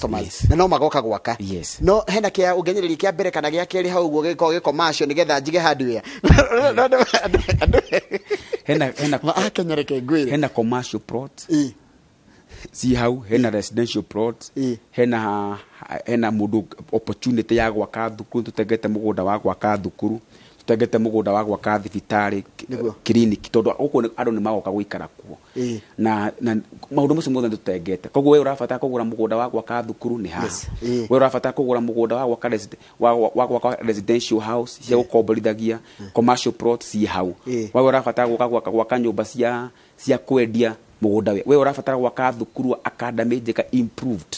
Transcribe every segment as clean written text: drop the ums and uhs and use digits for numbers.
Customers Yes. na no magoka gwaka. Yes. No hena kia ungenyereria kia mbere kana gia keri hau uguo gikorwo gĩ commercial nigetha njige hardware. Hena Ma Akenya reke ngwire. Hena commercial plot ci hau, hena residential plot, hena mundu opportunity ya gwaka thukuru. Tutengete mugunda wa gwaka thukuru, tutengete mugunda wa gwaka thibitarĩ, clinic, tondu gũkũ andũ nĩ magoka gũikara kuo. Na maũndũ macio mothe tutengete. Koguo we ũrabatara kũgũra mũgũnda wa gwaka thukuru, nĩ haha. We ũrabatara kũgũra mũgũnda wa gwaka wa gwaka residential house cia gũkomborithagia, commercial plot ci hau. We ũrabatara gũka gwaka nyũmba cia kwendia mũgũnda, we ũrabatara gwaka thukuru academy njega improved,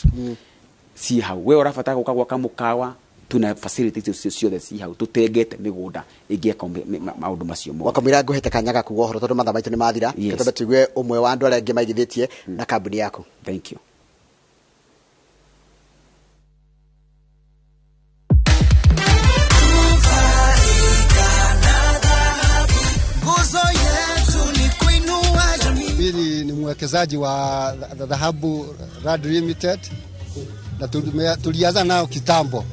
ci hau. We ũrabatara gũka gwaka mũkawa, tuna facilities icio ciothe ci hau. Tutengete mĩgũnda ĩngĩeka maũndũ macio mothe. Wakamwira nguhete kanya gaku ũhoro tondu mathaa maitũ nĩ mathira. Yes. Twambe tuigue ũmwe wa andũ arĩa angĩ maigithĩtie na kambuni yaku. Thank you. Nguzo yetu ni kuinua jamii. Mimi ni mwekezaji wa Dhahabu Land Limited na tulianza nao kitambo,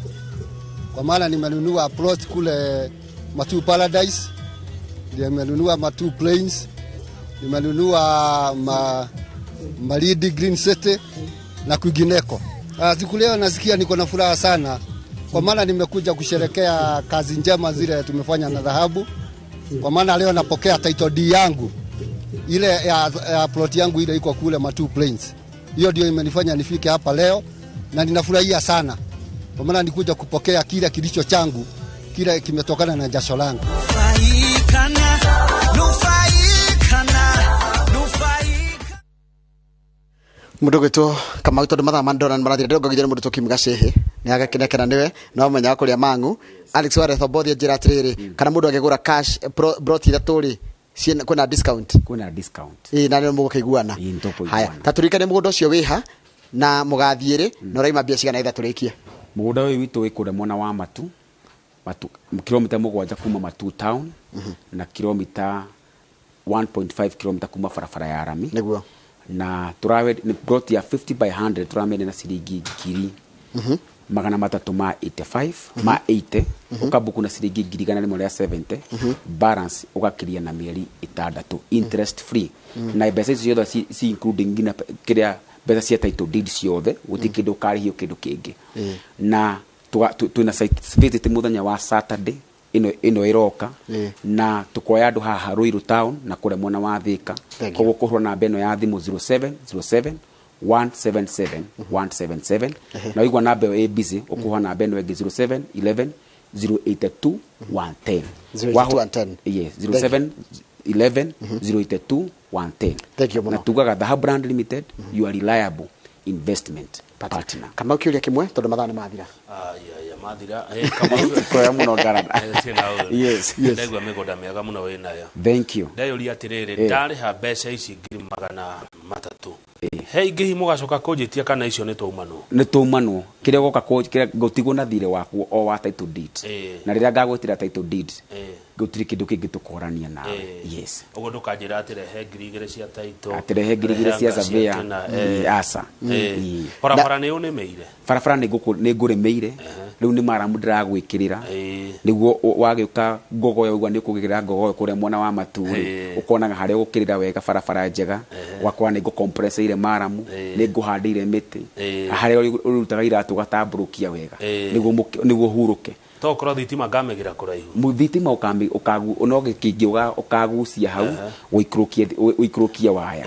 kwa maana nimenunua plot kule Matuu Paradise, nimenunua Matuu Plains, nimenunua Malindi Green City na kwingineko. Siku leo nasikia niko na furaha sana kwa maana nimekuja kusherekea kazi njema zile tumefanya na Dhahabu, kwa maana leo napokea title deed yangu ile ya plot yangu ile iko kule Matuu Plains. Hiyo ndio imenifanya nifike hapa leo na ninafurahia sana kwa maana nikuja kupokea kile kilicho changu, kile kimetokana na jasho langu. Nufaikana, nufaikana, nufaika. Mundu gwitwo Kamau, tondu mathaa mandona nĩ marathira, ndĩrongagithia nĩ mũndũ tũkimu gacehe nĩ agakenekena nĩwe no menya wa kũrĩa mang'u Alex wa Rethobothi. Njĩra atĩrĩrĩ, kana mũndũ angĩgũra cash plot ithatũ rĩ, kwĩna discount? Kwĩna discount. Ĩĩ, na nĩ mũgũkĩiguana. Ĩĩ, nĩtũkũiguana. Haya, ta tũririkane mũgũnda ũcio wĩha na mũgathiĩ rĩ na ũraima mbia cigana itha tũrĩkie. Mũgũnda ũyũ witũ wĩ kũrĩa mwena wa Matu, kilomita 7 kuma Matu town na kilomita 1.5 kilomita kuma barabara ya rami. Na tũrawe nĩ plot ya 50 by 100, tũramĩendia na ciringi 385,000 ma 80, ũkabuku na ciringi 170,000, balance ũgakiria na mĩeri 6 interest free. Na mbeca icio ciothe ci including nginya kĩrĩa mbeca cia title deed ciothe, gũtirĩ kĩndũ ũkarĩhio kĩndũ kĩngĩ. Na twĩna site visit mũthenya wa Saturday ĩno ĩroka, na tukoya andũ haha Ruiru town na kũrĩa mwena wa Thika. Thank you. Koguo kũhũra namba ĩno ya thimũ 0707 177 177, na waigua namba ĩyo ĩ busy, ũkũhũra namba ĩno ĩngĩ 07 11 082 110. 082 110. Yes, 07 11 082 110. Thank you mũno. Na tugaga Dhahabu Land Limited, your reliable investment partner. Kamau, kĩũria kĩmwe tondũ mathaa nĩ mathira. Aya mathira. Kamau. Kuoya mũno ngarama. Yes. Ndaigua mĩgũnda mĩega mũno wĩnayo. Thank you. Ndeyũria atĩrĩrĩ, ndarĩha mbeca ici 300,000, he ingĩ mũgacoka kũnjĩtia kana icio nĩ twaumanwo? Nĩ tũmanwo kĩrĩa ũgoka kĩrĩa gũtigwo na thirĩ waku o wa title deed. Na rĩrĩa ngagwĩtĩra title deed, gũtirĩ kĩndũ kĩngĩ tũkorania nawe. Yes. Ũguo ndũkanjĩra atĩ rehe 2,000 cia title. Atĩ rehe 2,000 cia rehe anga surveyor. kĩna, Aca. Barabara nĩ ũnĩmĩire? Barabara nĩ ngũrĩmĩire, rĩu nĩ maramu ndĩragwĩkĩrĩra nĩguo wagĩũka ngogoyo ũguo nĩ ũkũgĩra ngogoyo kũrĩa mwena wa Matu rĩ, ũkonaga harĩa ũgũkĩrĩra wega, barabara njega, ũgakora nĩ ngũkompreseire maramu, nĩ ngũhandĩire mĩtĩ harĩa ũrutaga iratũ ũgatambũrũkia wega nĩguo hurũke. To korwo thitima ngamĩgĩra kũraihu? Mũthitima ũkagu no gĩkĩngĩ ũkagucia hau ũikũrũkie waya.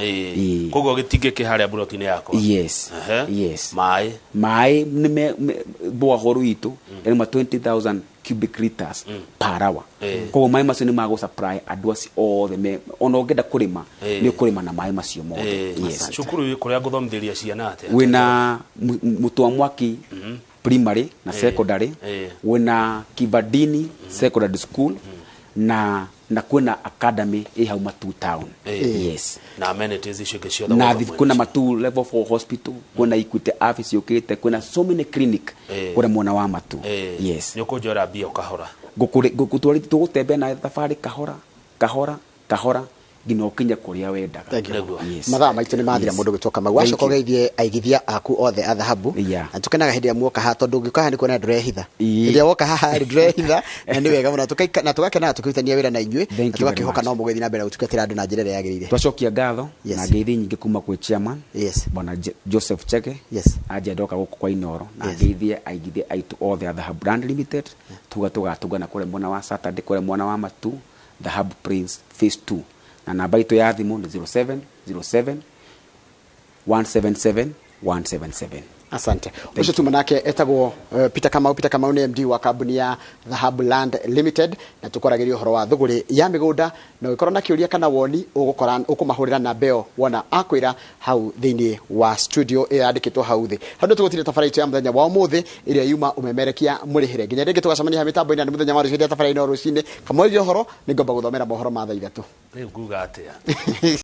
Koguo gĩtingĩ kĩ harĩa mburoti-inĩ yakwa? Yes. Yes. Maĩ? Maĩ nĩ borehole itũ ĩrĩ 20,000 cubic liters per hour. Koguo maĩ macio nĩ magũ supply andũ acio othe ona ũngĩenda kũrĩma, nĩ ũkũrĩma na maĩ macio mothe. Yes. Cukuru kũrĩa ngũthomithĩria ciana atĩa? Wĩna Mũtwa Mwaki primary na secondary, wĩna Kivandini Secondary School, na kwĩna academy ĩ hau Matu town. Yes. Na amenities icio ingĩ ciothe Na gũkũ kwĩna mwena? Matu level 4 hospital, kwĩna Equity office yũkĩte, kwĩna so many clinic kũrĩa mwena wa Matu. Yes. Nĩ ũkũnjoera mbia ũkahora? Ngũkũtwarithia, tũgũtembea na thabarĩ kahora kahora kahora Nginya ũkinye kũrĩa wendaga. Thank you. Nĩguo. Yes. Mathaa maitũ nĩ mathira. Yes. Mũndũ gwĩtwo Kamau, Thank wacoka you. ũgeithie aigithia aku othe a thahabu. Na tũkenaga hĩndĩ ĩrĩa muoka haha, tondũ ũngĩũka haha nĩ kuona ndũrehitha. Ĩĩ. Hĩndĩ ĩrĩa woka haha rĩ, ndũrehitha, na nĩ wega mũno. Na tũgakenaga tũkĩrutania wĩra na inyuĩ. Thank Na you very tũgakĩhoka much. no mũgũthiĩ na mbere na gũtungatĩra andũ na njĩra ĩrĩa yagĩrĩire. Twacokia ngatho na ngeithi nyingĩ kuma kwĩ chairman, bwana Joseph Chege. Anja ndoka gũkũ kwa Inoro na ngeithie aigithia aitũ othe a Dhahabu Land Limited. Tuga tũgatũngana kũrĩa mwena wa Saturday, kũrĩa mwena wa Matu, Dhahabu Prince Phase 2, na namba itũ ya thimũ nĩ 0707 177 177. Asante. Ũcio tuma nake etagwo Peter Kamau. Peter Kamau nĩ MD wa kambuni ya Dhahabu Land Limited, na tũkwaragĩria ũhoro wa thũgũrĩ ya mĩgũnda. Na ũngĩkorwo na kĩũria kana woni, ũgũkora ũkũmahũrĩra namba ĩyo wona akwĩra hau thĩinĩ wa studio ĩyo yandĩkĩtwo hau thĩ. Hau nĩ tũgũtire tabara itũ ya mũthenya wa ũmũthĩ ĩrĩa yuma ũmemerekia mũrĩhĩre. Nginya rĩngĩ tũgacemania ha mĩtambo-inĩ, na nĩ mũthenya wa rũciũ ya tabara ĩno rũcinĩ. Kamũira ũhoro nĩ ngomba gũthomera mohoro ma thaa 3. Rĩu nguga atĩa?